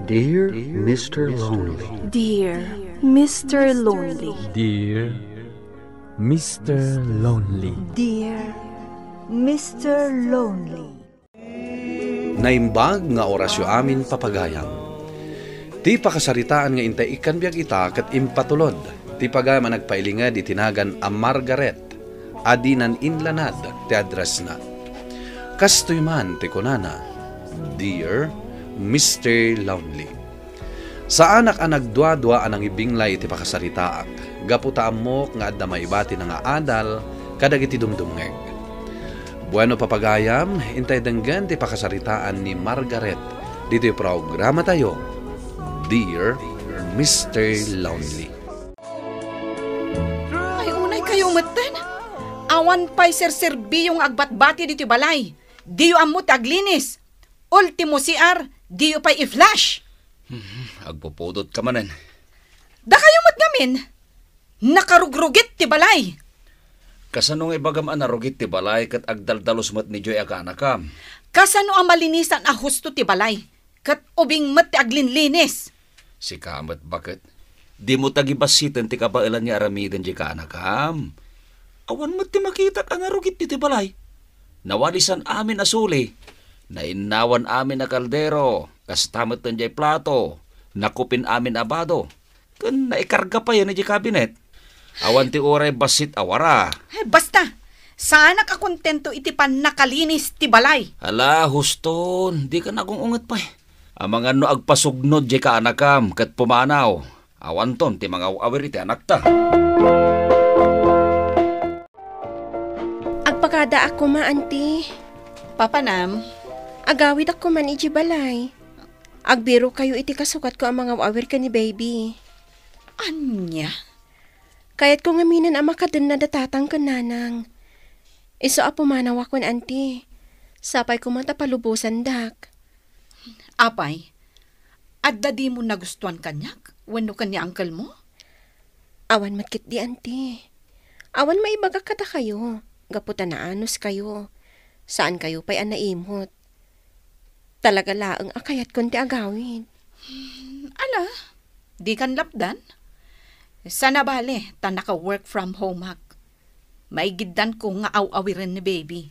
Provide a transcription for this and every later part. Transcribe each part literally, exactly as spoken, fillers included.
Dear Mister Lonely. Dear Mister Lonely. Dear Mister Lonely. Dear Mister Lonely. Naimbag nga orasyo amin, papagayam. Ti pakasaritaan nga intay ikkan biag ita ket impatulod ti pagayam a nagpailinged iti nagan a Margaret a dinan inlanad ti addressna. Kastoy man ti kunana, "Dear Mister Lonely." Saanak a nagduadua a nangibinglay iti pakasaritaak, gapu ta ammok nga adda maibatina nga adal kadagiti dumdumngeg. Bueno, papagayam, intay denggen ti pakasaritaan ni Margaret ditoy programatayo, Dear Mister Lonely. Ay, unay kayo metten. Awan pay serserbiyo nga agbatbati ditoy balay. Diyo ammo ti aglinis. Ultimo C R, diyo pay i-flush. Hmm, agpupudot ka manen. Dakayo met ngamin, nakarugrugit ti balay. Kasano nga ibagam a narugit ti balay ket agdaldalus met ni Joy a kaanakam? Kasano a malinisan a husto ti balay ket ubing met ti aglinlinis? Sika met baket. Dimo tagibassiten ti kabaelan nga aramiden diay kaanakam. Awan met ti makitak a narugit ditoy balay. Nawalisan amin a suli. Nainnawan amin a kaldero. Kasta met diay plato. Nakupin amin a bado. Ken naikarga payen idiay kabinet. Awan ti uray bassit a wara. Ay, basta! Saanak a kontento iti pannakalinis ti balay. Ala, huston, dika nagung-unget pay. Amangan no agpasugnod diay kaanakam ket pumanaw. Awanton ti mangaw-awir iti anakta. Agpakadaak koma, Auntie. Papanam? Agawidak koman idiay balay. Agbirokayo iti kasugatko a mangaw-awir ken ni Baby. Ania? Kayatko ngaminen a makadenna da Tatang ken Nanang. Isu a pumanaw a ken Auntie. Sapay koma ta palubosandak. Apay, adda dimo nagustuan kaniak wenno ken ni uncle mo? Awan met ketdi, Auntie. Awan maibagak kadakayo, gapu ta naanuskayo. Saankayo pay a naimot. Talaga laeng a kayatkon ti agawid. Hmm, ala, dikan lapdan? Sana bale, ta naka-work from home ak. Maigiddanko nga aw-awiren ni Baby.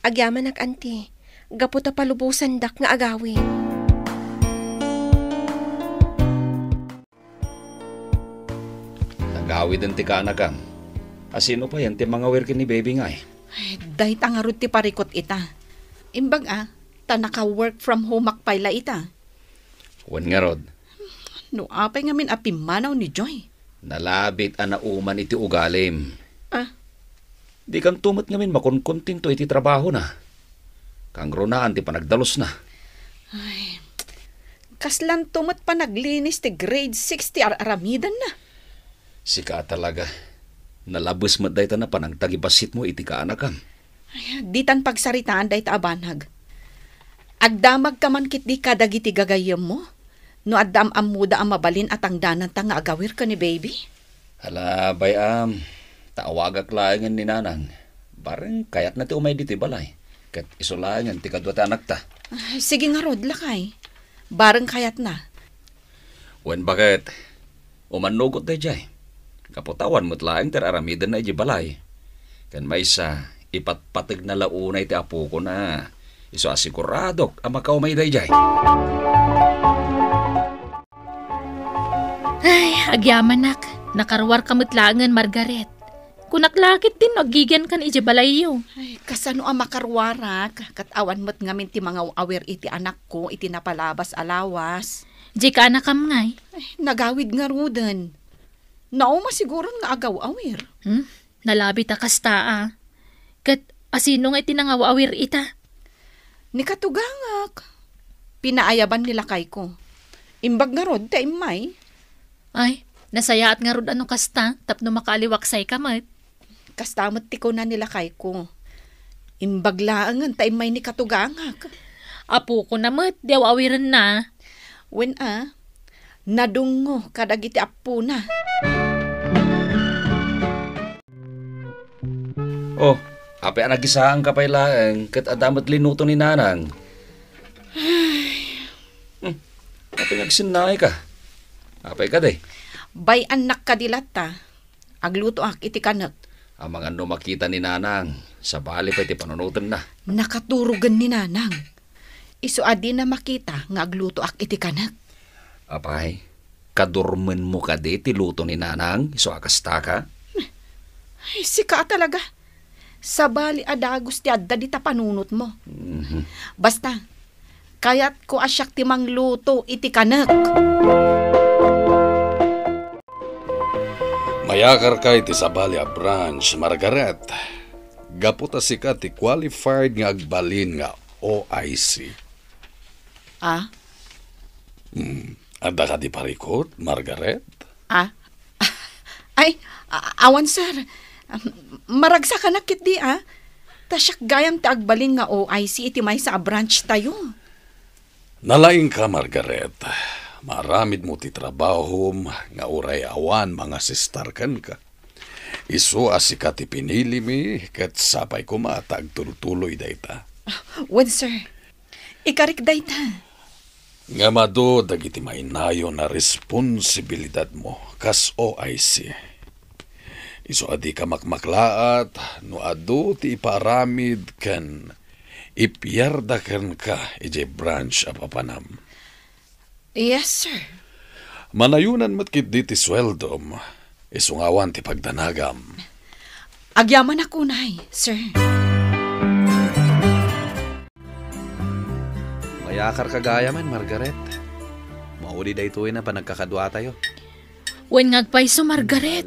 Agyamanak, Auntie, gapu ta palubosandak nga agawid. Nagawiden ti kaanakam. Asino payen ti mangawir ken ni Baby ngay? Ay, dayta ngarud ti parikut ita. Imbag a, ta naka-work from home ak pay la ita. Wen ngarud. No apay ngamin a pimmanaw ni Joy? Nalabit a nauman iti ugalim. Ah? Dikanto met ngamin makonkontento iti trabahona. Kangrunaan ti panagdalusna. Ay, kaslanto met panaglinis ti grade six ti ar-aramidenna. Sika talaga. Nalabes met dayta napan a tagibassitmo iti kaanakam. Ay, ditan pagsaritaan dayta a banag. Agdamagka man ketdi kadagiti gagayyemmo no adda am-ammoda a mabalin a tangdananta nga agawir ken ni Baby? Ala, bay-am, ta awagak laengen ni Nanang. Bareng kayatna ti umay ditoy balay. Ket isu laengen ti kadua ti anakta. Ah, sige ngarud, lakay. Bareng kayatna. Wen baket, umannugot daydiay. Gapu ta awan met laeng ti ar-aramidenna idiay balay. Ken maysa, ipatpategna la unay ti apokona. Isu a siguradok a makaumay daydiay. Ay, agyamanak, nakaruarka met laengen, Margaret. Kunak la ketdin no aggigiankan idiay balayyo. Ay, kasano a makaruarak, ket awan met ngamin ti mangaw-awir iti anakko iti napalabas a lawas. Diay kaanakam ngay? Ay, nagawid ngaruden. Nauma siguron nga agaw-awir. Hmm? Nalabit a kasta a. Ket asino ngay ti nangaw-awir ita? Ni katugangak. Pinaayaban ni lakayko. Imbag ngarud ta immay. Ay, nasayaat ngarud a no kasta, tapno makaaliwaksayka met. Kasta met ti kuna ni lakayko. Imbag laengen ta immay ni katugangak. Apokona met, diay aw-awirenna. Wen a, nadungngo kadagiti appona. Oh, apay a nagisaanka pay laeng ket adda met linuto ni Nanang? Hmm. Pangagsinnaay ka. Apay kadi? Bay-annak kadi latta. Aglutoak iti kanek. Amangan no makita ni Nanang, sabali pay ti panunotenna. Nakaturogen ni Nanang. Isu a dina makita nga aglutoak iti kanek. Apay, kadurmenmo kadi ti luto ni Nanang, isu a kasta ka? Ay, sika a talaga. Sabali a dagus ti adda dita panunotmo. Mhm. Basta, kayatko a siak ti mangluto iti kanek. Mayakarka iti sabali a branch, Margaret. Gapu ta sika ti qualified nga agbalin nga O I C. Ah? Hmm. Adda kadi parikut, Margaret? Ah? Ay, a-, awan, sir. Um, maragsakanak ketdi, ah. Ta siak gayam ti agbalin nga O I C iti maysa a branch tayo. Nalaingka, Margaret. Maaramidmo ti trabahom nga uray awan mangasistar kenka. Isu a sika ti pinilimi, ket sapay koma ta agtultuloy dayta. Wen, sir. Ikarik dayta. Ngem adu dagiti mainayon a responsibilidadmo kas O I C. Isu a dika makmaklaat no adu ti ipaaramid ken ipiarda kenka idiay branch a papanam. Yes, sir. Manayonan met ketdi ti sueldom, isu nga awan ti pagdanagam. Agyamanak unay, sir. Mayakarka gayamen, Margaret. Maudi daytoy a panagkakaduatayo. Wen nga agpayso, Margaret.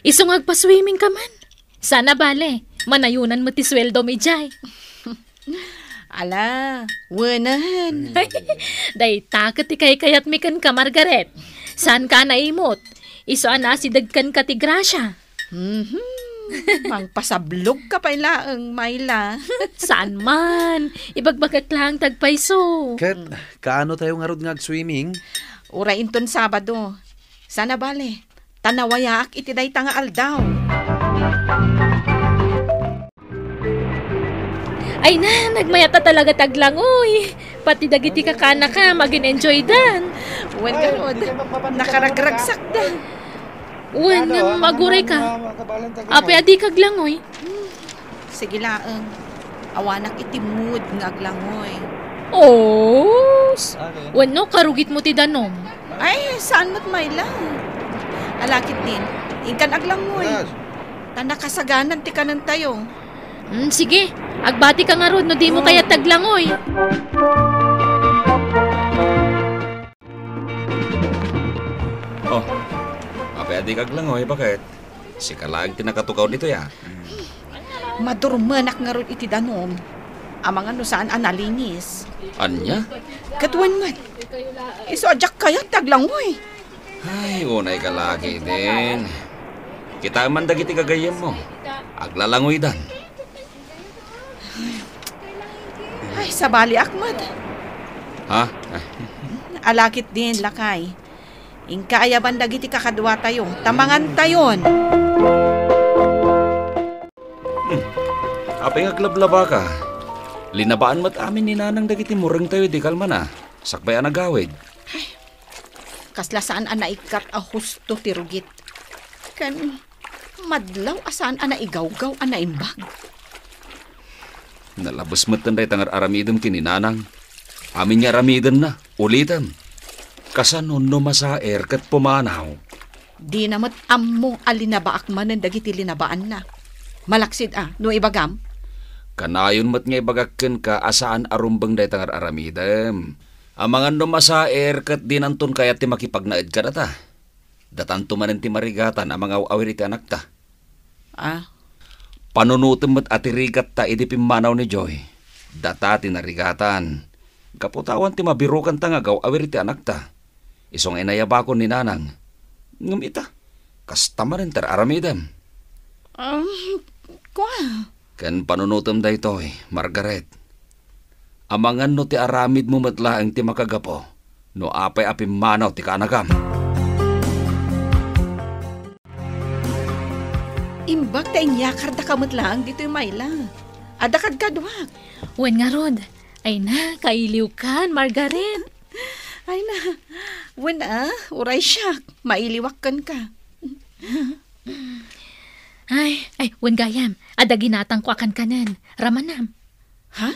Isu nga agpaswimmingka man. Saan a bale, manayonan met ti sueldom idiay. Ala, wenen. Dayta ket ti kaykayatmi kenka, Margaret. Saanka a naimot. Isu a nasideg kenka ti grasia. Mhm. Mangpasablogka pay laeng, Myla. Saan man. Ibagbagak laeng ti agpayso. Ket, kaano tayo ngarud nga agswimming? Uray inton Sabado. Saan a bale, ta nawayaak iti dayta nga aldaw. Ay na, nagmayat a talaga ti aglangoy. Pati dagiti kakanaka, magin-enjoydan. Wen garud, nakaragragsakda. Wen, ngem aguray ka. Apay a dika aglangoy? Sige laeng. Awanak iti mood nga aglangoy. Os! Wenno, karugitmo ti danom? Ay, saan met, Myla? Ala ketdin, inkan aglangoy. Ta nakasaganan ti kanentayo. Mm, sige, agbatika ngarud no dimo kayat aglangoy. Oh, apay a dika aglangoy, baket? Sika laeng ti nakatugaw ditoy, a. Madurmenak ngarud iti danom. Amangan no saan a nalinis. Ania? Ket wen met. Isu a diak kayat ti aglangoy. Ay, unay ka lagi din. Kitaem man dagiti gagayyemmo. Aglalangoydan. Ay, sabaliak met. Ha? Ala ketdin, lakay. Inka ayaban dagiti kakaduatayo, ta mangantayon. Hmm. Apay nga aglablabaka? Linabaan met amin ni Nanang dagiti murengtayo idi kalman a, sakbay a nagawid. Ay, kasla saan a naikkat a husto ti rugit. Ken madlaw a saan a naigawgaw a naimbag. Nalabes metten dayta nga ar-aramidem ken ni Nanang. Amin nga aramidenna, ulitem. Kasano no masaer ket pumanaw? Dina met ammo a linabaak manen dagiti linabaanna. Malaksid a, no ibagam? Kanayon met nga ibagak kenka a saan a rumbeng dayta nga ar-aramidem. Amangan no masaer ket dinanton kayat ti makipagnaed kadata. Datanto manen ti marigatan a mangaw-awir iti anakta. Ah? Panunotem met a ti rigatta idi pimmanaw ni Joy. Data ti narigatan. Gapu ta awan ti mabirokanta nga agaw-awir iti anakta. Isu nga inayabakon ni Nanang. Ngem ita, kasta manen ti ar-aramidem. Um, kua? Ken panunotem daytoy, Margaret. Amangan no ti aramidmo met laeng ti makagapu no apay a pimmanaw ti kaanakam. Imbag ta inyakardaka met laeng ditoy, Myla. Adda kadkaduak. Wen ngarud, ay na, kailiwkan, Margaret. Ay na, wen a, uray siak, mailiwak kenka. Ay, ay, wen gayam, adda ginatangko a kankanen. Ramanam. Ha?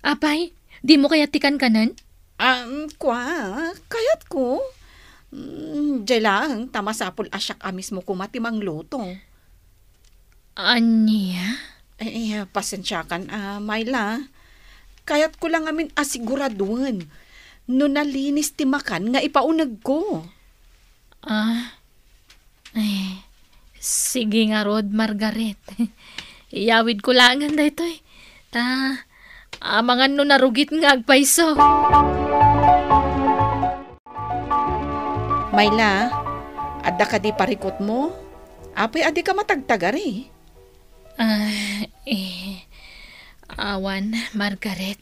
Apay, dimo kayat ti kankanen? Ah, mm, kua, kayatko. Mm, diay laeng ta masapul a siak a mismo koma ti mangluto. Ania? Eh, eh, pasensiakan a, Myla. Kayatko la ngamin a siguraduen no nalinis ti makan nga ipaunegko. Ah, eh, sige ngarud, Margaret. Iyawidko laengen daytoy. Ta, amangan no narugit nga agpayso. Myla, adda kadi parikutmo? Apay a dika matagtagari? Ah, eh, awan, Margaret.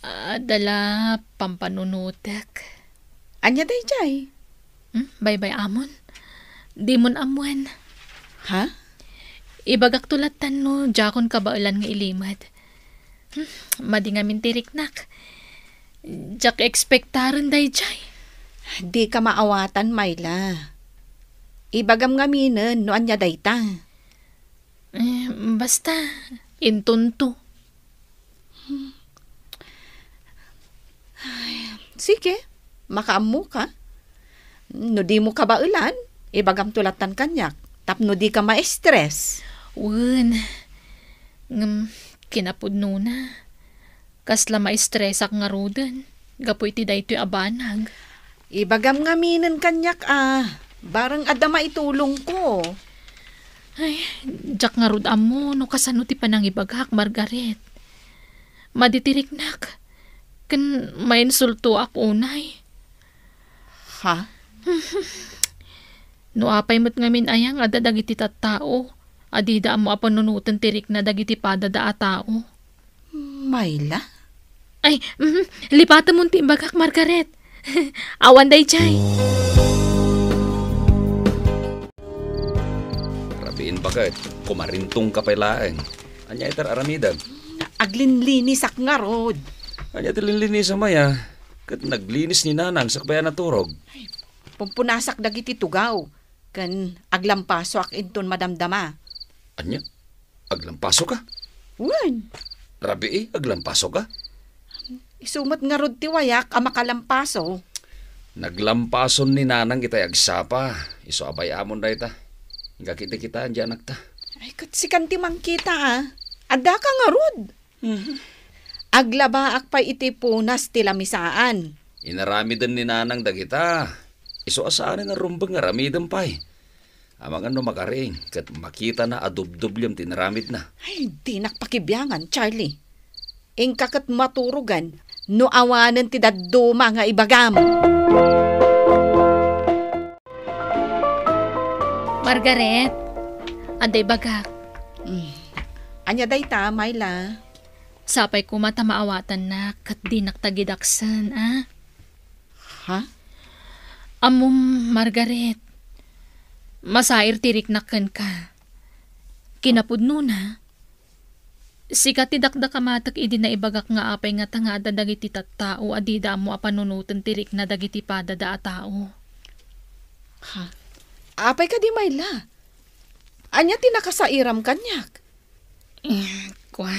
Adda la pampanunotek. Ania daydiay? Hmm, baybay-amon. Dimon ammoen. Ha? Ibagakto lattan no diakon kabaelan nga ilimed. Hmm, madi ngamin ti riknak. Diak ekspektaren daydiay. Dika maawatan, Myla. Ibagam ngaminen no ania dayta. Eh, basta, intonto. Ay, sige, makaammoka. No dimo kabaelan, ibagamto lattan kaniak, tapno dika ma-stress. Wen, ngem kinapudnona, kasla ma-stressak ngaruden gapu iti daytoy a banag. Ibagam ngaminen kaniak a, bareng adda maitulongko. Ay, diak ngarud ammo no kasano ti panangibagak, Margaret. Madi ti riknak, ken mainsultoak unay. Ha? No apay met ngamin aya nga adda dagiti tattao a dida ammo a panunoten ti rikna dagiti padada a tao. Myla? Ay, mhm, lipatemon ti imbagak, Margaret. Awan daydiay. Rabiin baket, kumarintongka pay laeng. Ania iti aramidem? Aglinlinisak ngarud. Ania ti linlinisem aya? Ket naglinis ni Nanang sakbay a naturog. Pumpunasak dagiti tugaw, ken aglampasoak inton madamdama. Ania? Aglampasoka? Wen. Rabii, aglampasoka? Isu met ngarud ti wayak a makalampaso. Naglampason ni Nanang itay agsapa. Isu a bay-amon dayta. Nga kitkitaen ti anakta. Ay, ket sikan ti mangkita, a. Addaka ngarud. Mhm. Aglabaak pay iti punas ti lamisaan. Inaramiden ni Nanang dagita. Isu a saanen a rumbeng nga aramidem pay. Amangan no makaring ket makitana a dubdublem ti inaramidna. Ay, dinak pakibiangan, Charlie. Inka ket maturogen no awanen ti dadduma nga ibagam. Margaret, adda ibagak. Mm. Ania dayta, Myla? Sapay koma ta maawatannak ket dinak tagidaksen, a? Ha? Ammom, Margaret, masair ti riknak kenka. Kinapudnona, sika ti dakdakamatek idi naibagak nga apay ngata nga adda dagiti tattao a dida ammo a panunoten ti rikna dagiti padada a tao. Ha? Apay kadi, Myla? Ania ti nakasairam kaniak? Eh, kua.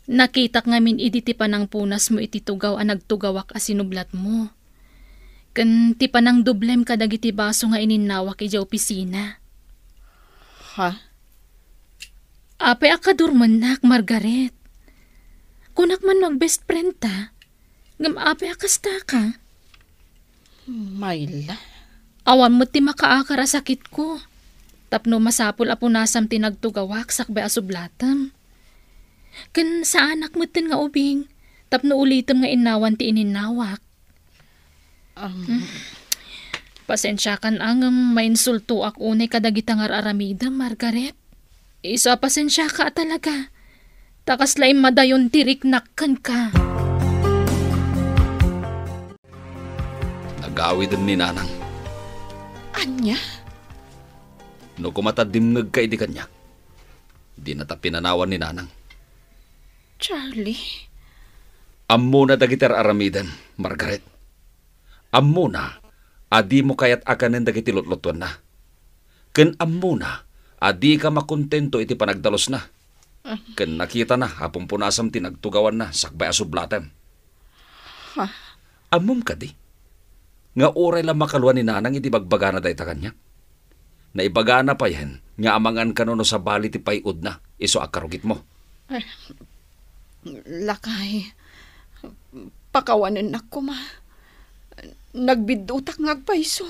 Nakitak ngamin idi ti panangpunasmo iti tugaw a nagtugawak a sinublatmo. Ken ti panangdublem kadagiti baso nga ininnawak idiay opisina. Ha? Apay a kadurmennak, Margaret? Kunak man no ag-best friend ta. Ngem apay a kasta ka? Myla. Awan met ti makaakar a sakitko. Tapno masapul a punasam ti nagtugawak sakbay a sublatem. Ken saanak metten nga ubing, tapno ulitem nga innawan ti ininnawak. Um. Hmm. Pasensiakan a ngem mainsultoak unay kadagita nga ar-aramidem, Margaret. Isu a pasensiaka a talaga. Ta kasla immadayon ti riknak kenka. Nagawiden ni Nanang. Ania? No koma ta dimngegka idi kaniak, dinata pinanawan ni Nanang. Charlie? Ammona dagiti ar-aramidem, Margaret. Ammona a dimo kayat a kanen dagiti lutlutuenna. Ken ammona a dika makontento iti panagdalusna. Ken nakitana a pumpunasam ti nagtugawanna sakbay a sublatem. Ha? Ammom kadi nga uray la makalua ni Nanang iti bagbagana dayta kaniak? Naibagana payen nga amangan kano no sabali ti pay-odna isu a karugitmo. Ay, lakay, pakawanennak koma. Nagbiddutak nga agpayso.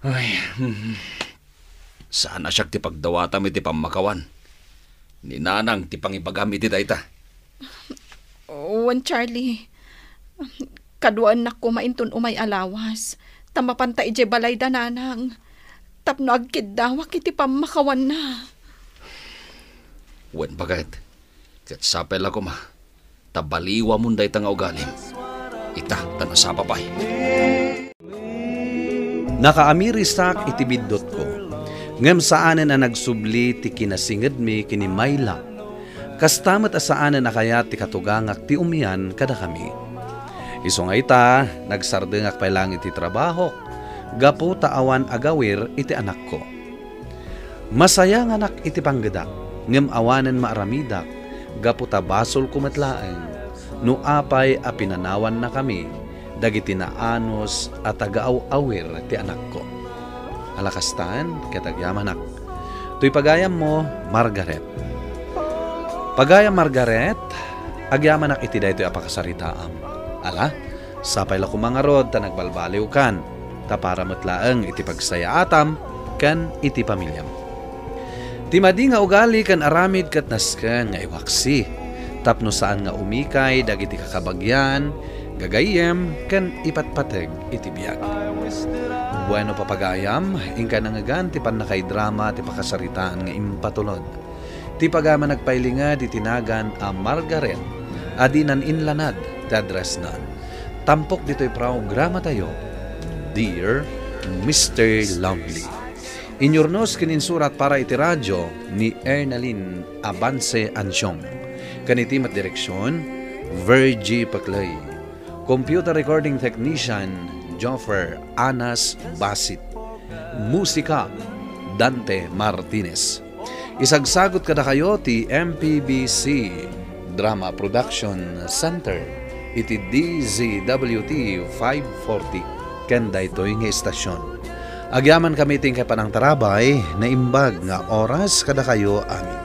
Ay, mhm. Saan a siak ti pagdawatam iti pammakawan. Ni Nanang ti pangibagam iti dayta. Wen, Charlie, kaduaennak koma inton umay a lawas, ta mapanta idiay balay da Nanang, tapno agkiddawak iti pammakawanna. Wen, baket, ket sapay la koma, ta baliwamon dayta nga ugalim. Ita, ta nasapa pay. Nakaamirisak iti biddutko, ngem saanen a nagsubli ti kinasingedmi ken ni Myla. Kasta met a saanen a kayat ti katugangak ti umian kadakami. Isu nga ita, nagsardengak pay laeng iti trabahok gapu ta awan agawir iti anakko. Masayanganak iti panggedak, ngem awanen maaramidak, gapu ta basolko met laeng no apay a pinanawannakami dagiti naanus a tagaaw-awir ti anakko. Ala kastan, ket agyamanak. Toy pagayammo, Margaret. Pagayam Margaret, agyamanak iti daytoy a pakasaritaam. Ala, sapay la koma ngarud ta nagbalbaliwkan, ta para met laeng iti pagsayaatam ken iti pamiliam. Ti madi nga ugali ken aramid ket nasken nga iwaksi, tapno saan nga umikay dagiti kakabagian, gagayyem, ken ipatpateg iti biag. Bueno, papagayam, inka nangngegan ti pannakaidrama ti pakasaritaan nga impatulod. Ti pagayam a nagpailinged iti nagan a Margaret a dinan inlanad ti addressna. Tampok ditoy programatayo, Dear Mister Lonely. Inyurnos ken insurat para iti radyo ni Ernalyn Avance Ansiong. Ken iti met direksion, Virgie Paclay. Computer recording technician, Joffer Anas Basit. Musika, Dante Martinez. Isagsagut kadakayo ti M P B C Drama Production Center iti D Z W T five forty ken daytoy nga istasyon. Agyamankami ti inkay panangtarabay, naimbag nga oras kadakayo amin.